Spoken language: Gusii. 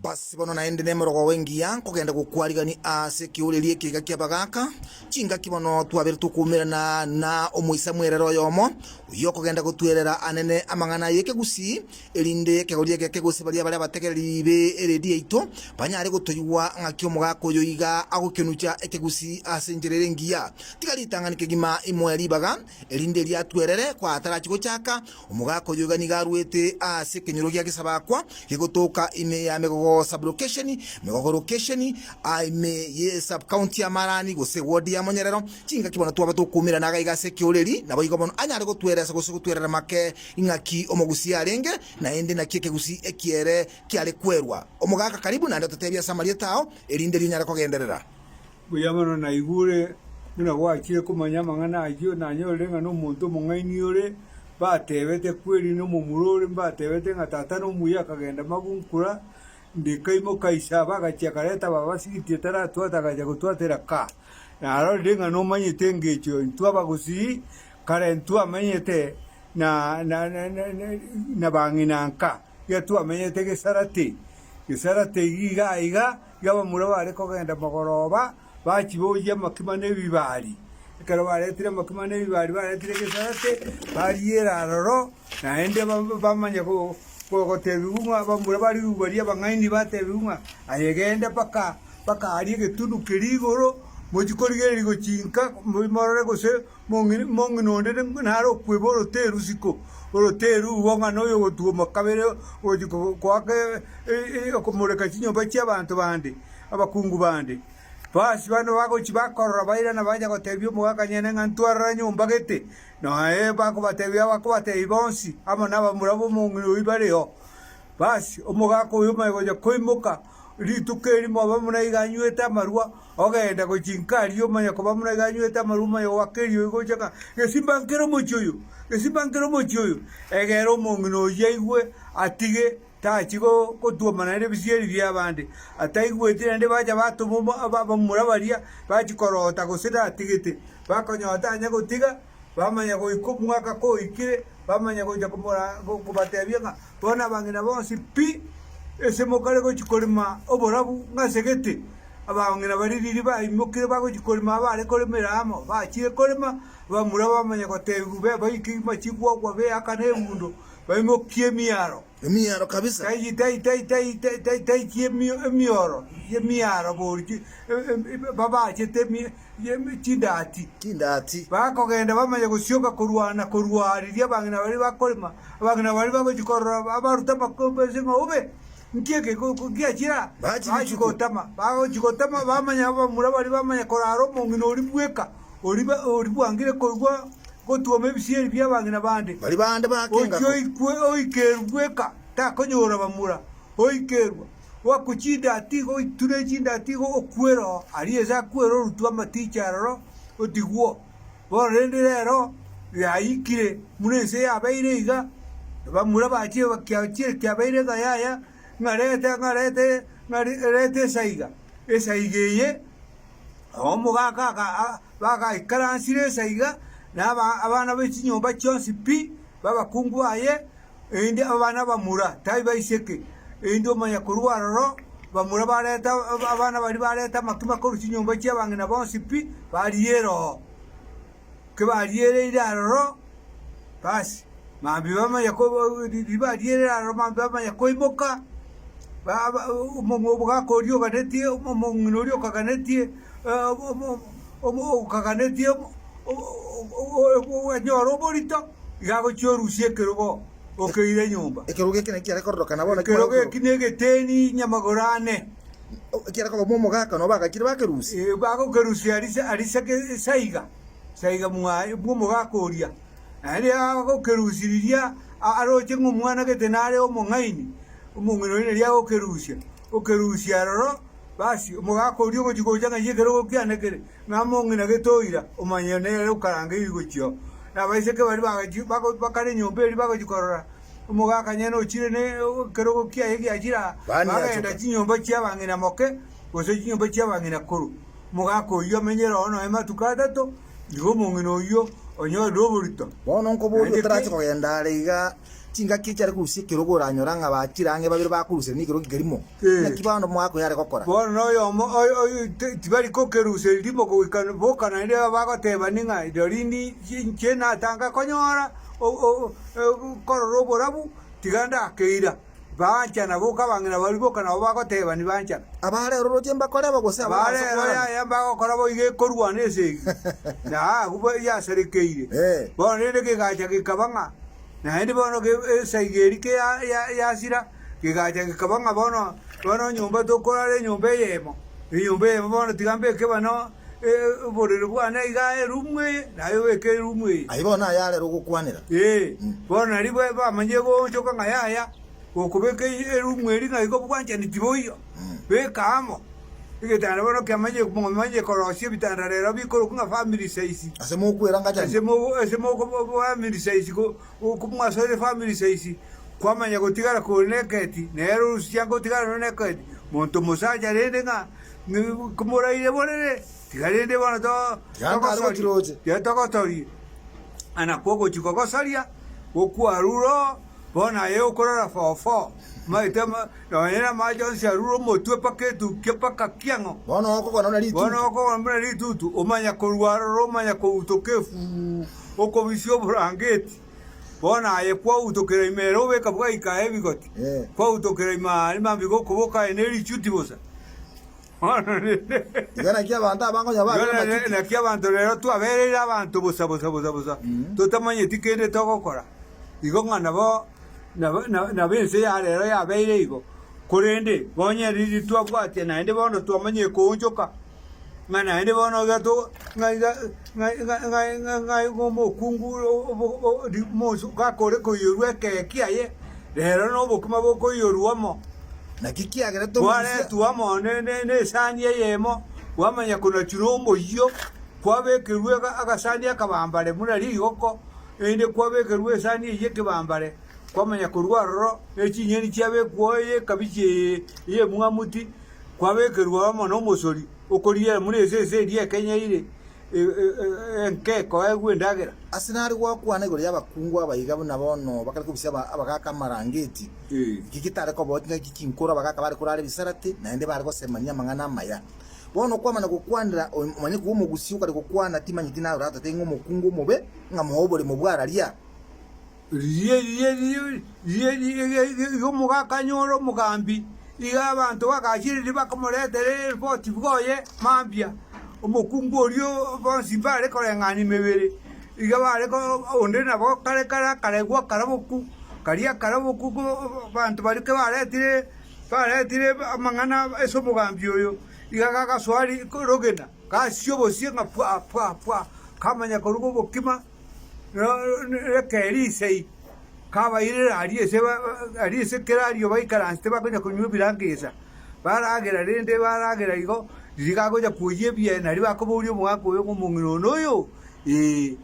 Basi bono naende nemorogogo engiya nkogenda gokwarigania aase ekeoreria ekiga ki'abagaaka, chingaki bono twabere tokoumerana na omoisamwerere oyomo, oyio okogenda gotwerera anene amang'ana y'ekegusii, erinde ekegori egeke gose baria bare abategereri be eredi yaito banyare gotoigwa ng'aki omogaka oyo iga agokenucha ekegusii ase enchera ere engiya. Tiga ritang'ani kegima imoe ribaga, erinde erio atwerere kwa atarachi gochaka Omogaka oyo iga nigo arwete ase ekenyoro gia Gesabakwa gegotoka ime ya Megogo Sub-location, Megogo Location, ime ye Sub-county ya Marani gose ward ya Monyerero. Chingaki bono twaba tokoumerana iga iga ase ekeoreri, naboigo bono anyare gotweresa gose gotwerera make ing'aki omogusii arenge, naende naki ekegusii ekiere kiare kwerwa. Omogaka karibu naende ototebie ase amarieta ao, erinde rinyare kogenderera. Buya mono naigure buna gwachire komanya amang'ana ayio, nanyorire ng'a nomonto omong'aini ore, batebete kweri nomomura ore, mbatebete ng'a tata nomuya akagenda magunkura, ndikaimoka isaba agachia akareta baba sigiti etaratwata agacha gotwatera kaa. Narorire ng'a nomanyete engecho intwe abagusii kare ntwamenyete na na na bang'ina nka, iga twamenyete gesarate, gesarate iga iga. Iga abamura baare kogenda mogoroba, bachiboyia amakima na ebibari. Ekero baretire amakima na ebibari baretire egesarate, bariera aroro, naende bamanya gotebigwa ng'a abamura baria baria abang'aini batebigwa ng'a aye genda mpaka mpaka aria egetunu keria igoro, mochie korigereria gochia inka, morore gose mong'ina onde nare okweba oroteru isiko, oroteru igo ng'a noyo ogotuoma kabere ogochia goaka okomoreka chinyomba chi'abanto bande, abakungu bande. Basi bano bagochia bakorora bairana bacha gotebia omogaka nyene ng'a ntwarora nyomba gete, noe bakobatebia bakobatebia bonsi amo nabamura b'omong'ina oyio bareo. Basi omogaka oyio omanye gocha koimoka rituko erimo abe buna iga anywete amarwa, Ogenda gochia inka aria omanye koba buna iga anywete amarwa omanye goaka eriogi gocha ng'a gesimba nkere omochie oyo, gesimba nkere omochie oyo. Egere omong'ina oyio aigwe atige tachia gotuoma naende ebisieri bi'abande. Ataigweti naende bacha batoma omo abamura baria bachia korota gose tatigete. Bakonyora tanya gotiga, bamanya goika omwaka koikire, bamanya gocha komora kobatebia ng'a bono abang'ina bonsi pi, ase mokare gochia korema oborabu ng'ase gete. Abang'ina baria riria baimokire bagochia korema abare koremera amo, bachire korema, abamura bamanya gotebigwa be baike kegima chigwagwa beakane ebundo, baimokie emiaro. Emiaro kabisa. Tai tai tai tai tai tai tai chiemio emioro y'emiaro bori chi babachete emi chindati. Chindati. Bakogenda bamanya gosioka korwana korwa riria abang'ina baria bakorema, abang'ina baria bagochia korora abarute amakombe ase ng'a obe. Nki eke giachira? Bachia Bachia rituko. gotama, bagochia gotama bamanya abamura baria bamanya korara omong'ina oria bweka, oria ba oria bwangire koigwa gotuoma ebisieri bi'abang'ina bande. Baria bande Ochia bakengako. oikwe oikerwe bweka, takonyora bamura, oikerwa, oakwe chindati igo oiture chindati igo okwere oo, aria ase akwere orutwe amaticha aroro, otigwe oo. Bono rende rero yaikire buna ense yabeire iga, bamura bachire kiachire kiabeire ng'a yaya, ng'a reta ng'a rete ng'a reta esaiga. Esaiga eye, omogaka aka bagaikaransire esaiga, na aba abana be chinyomba chionsi pi, ba abakungu baye, erinde abana bamura, tari baiseke, erinde omanye korwa aroro, bamura bareta abana baria bareta amakima korwa chinyomba chi'abang'ina bonsi pi, bariere oo. Kebariereire aroro, basi, mambia bamanye ko riria barierire aroro mambia bamanye koimoka, ba ba omogaka oria oganetie omong'ina oria okaganetie okaganetie anyore oborito, iga agochia orusia ekerogo okeire nyomba. Ekerogo eke naki kiare kororokana bono Ekerogo eki na egeteni nyamagoro ane. Ekiare koba omogaka nabo bagachire bakerusia. Eh, bagokerusia aria aria saiga, saiga mwaye bw'omogaka oria. Naende agokerusia riria aroche ng'a omwana gete nare omong'aini, omong'ina oria naria agokerusia, okerusia aroro, basi omogaka oria ogochia gocha ng'ai ekerogo kiane kere, ng'a omong'ina gete oira, omanye nere okarangeiri gochia oo. Na abaiseke baria bagachia bago bakare enyomba eria bagochia korora. Omogaka nyene ochire nekerogo kiaye giachire aa, bagenda chinyomba chi'abang'ina moke, gose chinyomba chi'abang'ina koro. Omogaka oyio amenyere oo nonya amatuko atato, igo omong'ina oyio onyorire oborito. Bono nkoboria Naende otarache ki? kogenda are iga. Chingaki echi are korusia ekerogo oranyora ng'a bachire ang'e babere bakoruseria nekerogo ekerimo. Eh. Naki bono omogaka oyo are gokora? Bono noyomo oyo- oyo ti- tibari kokeruseria rimo goika boka naende bagotebani ng'a rirorio inche natanga konyora o- o- o- korora oborabu, tiga ndakeira. Banchana boka abang'ina baria boka nabo bagotebani banchana. Abarero roche mbakoreba gose abare ase Abarero okwarana? yaya mbagokora boigo ekorwana esegi, na agwo yasarekeire. Eh. Bono rende kegacha gekaba ng'a naende bono esaiga eria ke yasira, kegacha gekaba ng'a bono bono nyomba tokorara enyomba eyemo, enyomba eyemo bono tiga mbeke bano oborere bwane igaa erumu eye, naye obeke erumu eye. Aye bono aye arero ogokwanera. Ee, bono nario bamanyire goonchoka ng'a yaya, gokobeka erumu eria ng'a igo bwanchani tiboiyo, beka amo. Egetanda bono kiamanyire mwamanyire korosia ebitanda rero bikorokwa ng'a family size. Ase mokwerangachani. Ase mo ase moko family size ko mwasoire family size, kwamanya gotigara kore na eketi, nere orusia ngotigara nore na eketi, monto mosacha rende ng'a komoraire borere, tiga rende bono to Tiga ntare gochiroche. tiga togotorie. Nakwo ogochia kogosoria, gokwarure oo, bono aye okorora fofo, omanyete nonye na amache onsi arure omotwe mpaka etukia mpaka kiang'o. Bono okogona buna ritutu. Bono okogona buna ritutu, omanya korwa aroro omanya koutoka efuu, okobisia oborangeti. Bono aye kwautokera ime ere obeka bwaika aye ebigoti, Eh. kwautokera ime aria mambia gokoboka aye ne richuti bosa. Bono rende Iga naki abanto aba nkonya Igo babere na- amachuti. naki abanto rero twabereire abanto bosa bosa bosa bosa, totamanyeti kende togokora. Igo ng'a nabo nabo na- nabo ense ya rero yabeire igo, korende bonye riria twabwatia naende bono twamanyire koonchoka, ng'a naende bono iga to ng'a iga ng'a ng'a ng'a ng'a ng'a omokungu obo o ri mosu gakore koiyorwa ekee kiaye, rero na obokima bokoiyorwa amo. Naki kiagerete omoisia. Kwaretwa amo nesani eyemo, kwamanya konachwa nomoyio, kwabekerwa agasani akabambare buna rigoko, erinde kwabekerwa esani eyio ekebambare, kwamanya korwa aroro ne chinyeni chiabekwa oo ey'ekabichi eye ey'emwamuti, kwabekerwa amo nomosori okoriera buna esese eria ekenyeire. Enka ekoegwa endagera. Ase nare gwakwana igoro y'abakungu abaiga buna bono bakare kobisia abagaaka amarangeti, eki getare koba chingaki chinkoro abagaaka bare korara ebisarate, naende bare gosemania amang'ana amaya. Bono kwamanya gokwanera omanye koba omogusi okare gokwana timanyeti naye oratate ng'a omokungu omobe ng'a moe oboremo bwararia. Riria riria riria riria omogaka anyore omogambi, iga abanto bagachire bakomoretera eripoti bwoye mambia, omokungu oria bonsi mbare koreng'ania emebere, iga bare onde nabo kare kare akaregwa akaraboku, karia akaraboku abanto baria baretire baretire amang'ana ase omogambi oyo, iga gagasoa rogena, gasia obosie ng'a pwa pwa pwa, kamanya koruga obokima. Ekerisei kabairire aria ase aria ase kera aria baikaransete bakonya konywa ebirangesa, baragera rende baragera igo, riria gagocha koyia ebiaye nario bakoboria omogaka oyo ng'a omong'ina one oyo ee.